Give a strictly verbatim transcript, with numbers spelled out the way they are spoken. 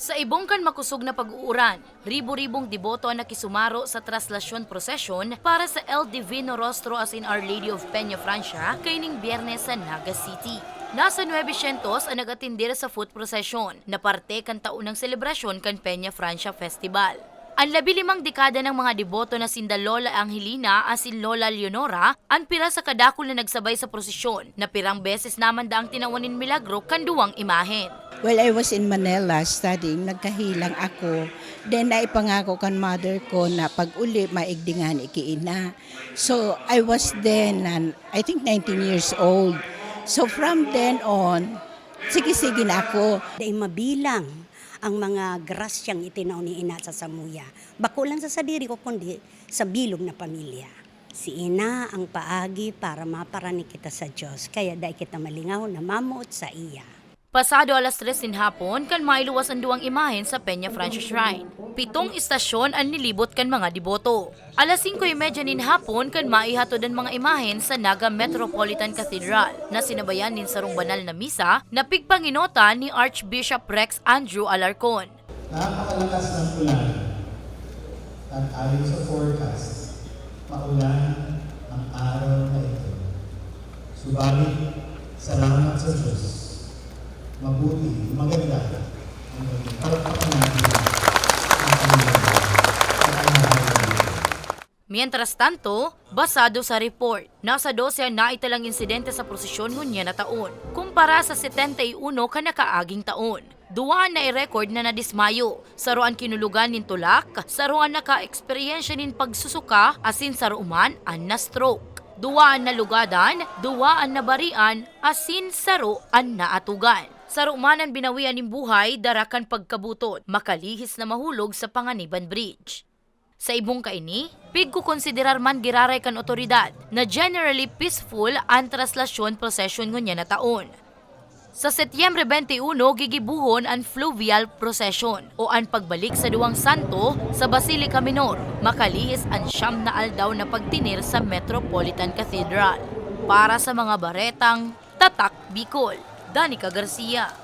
Sa ibong kan makosog na pag-uuran, ribo-ribong deboto an nakisumaro sa traslasyon prosesyon para sa El Divino Rostro asin Our Lady of Peña Francia kaining Biyernes sa Naga City. Nasa nuebe syentos an nag-atender sa foot procession na parte kan taonang selebrasyon kan Peña Francia Festival. An labi limang dekada nang mga deboto na sinda Lola Angelina asin Lola Leonora an pira sa kadakul na nagsabay sa prosesyon, na pirang beses naman daang tinawan nin milagro kan duwang imahen. Well, I was in Manila studying, nagkahilang ako. Then, naipangako kan mother ko na pag-uli, maigdi ngani ki ina. So, I was then, nan-, I think nineteen years old. So, from then on, sige-sige na ako. Dai mabilang ang mga grasyang itinao ni ina sa samuya. Bako lang sa sadiri ko, kundi sa bilog na pamilya. Si ina ang paagi para maparanig kita sa Dios, kaya dai kita malingaw na mamoot saiya. Pasado alas tres nin hapon kan mailuwas an duwang imahen sa Peña Francia Shrine. Pitong istasyon an nilibot kan mga deboto. Alas singko y medya nin hapon kan maihatod an mga imahen sa Naga Metropolitan Cathedral, na sinabayan nin sarong banal na misa na pigpangenotan ni Archbishop Rex Andrew Alarcon. Napakalakas ng ulan at ayon sa forecast, maulan ang araw na ito. Subalit, salamat sa Diyos, mabuti, maganda ang naging. Palakpakan natin ang Panginoon sa araw na ito. Mientras tanto, basado sa report, nasa dose an naitalang insidente sa prosesyon ngunyan na taon, kumpara sa setenta y uno kan nakaaging taon. Duwa an nai-record na nadismayo, saro an kinulugan nin tulak, saro an naka-eksperyensya nin pagsusuka, asin saro man an na-stroke. Duwa an nalugadan, duwa an nabarian, asin saro an naatugan. Saro man an binawian nin buhay dara kan pagkabutot, makalihis na mahulog sa Panganiban Bridge. Sa ibong kaini, pigkokonsiderar man giraray kan otoridad na generally peaceful an traslasyon prosesyon ngunyan na taon. Sa Setyembre twenty-one, gigibohon an fluvial procession o an pagbalik sa duwang santo sa Basilica Minor, makalihis an siyam na aldaw na pagtener sa Metropolitan Cathedral. Para sa mga baretang Tatak Bicol, Danica Garcia.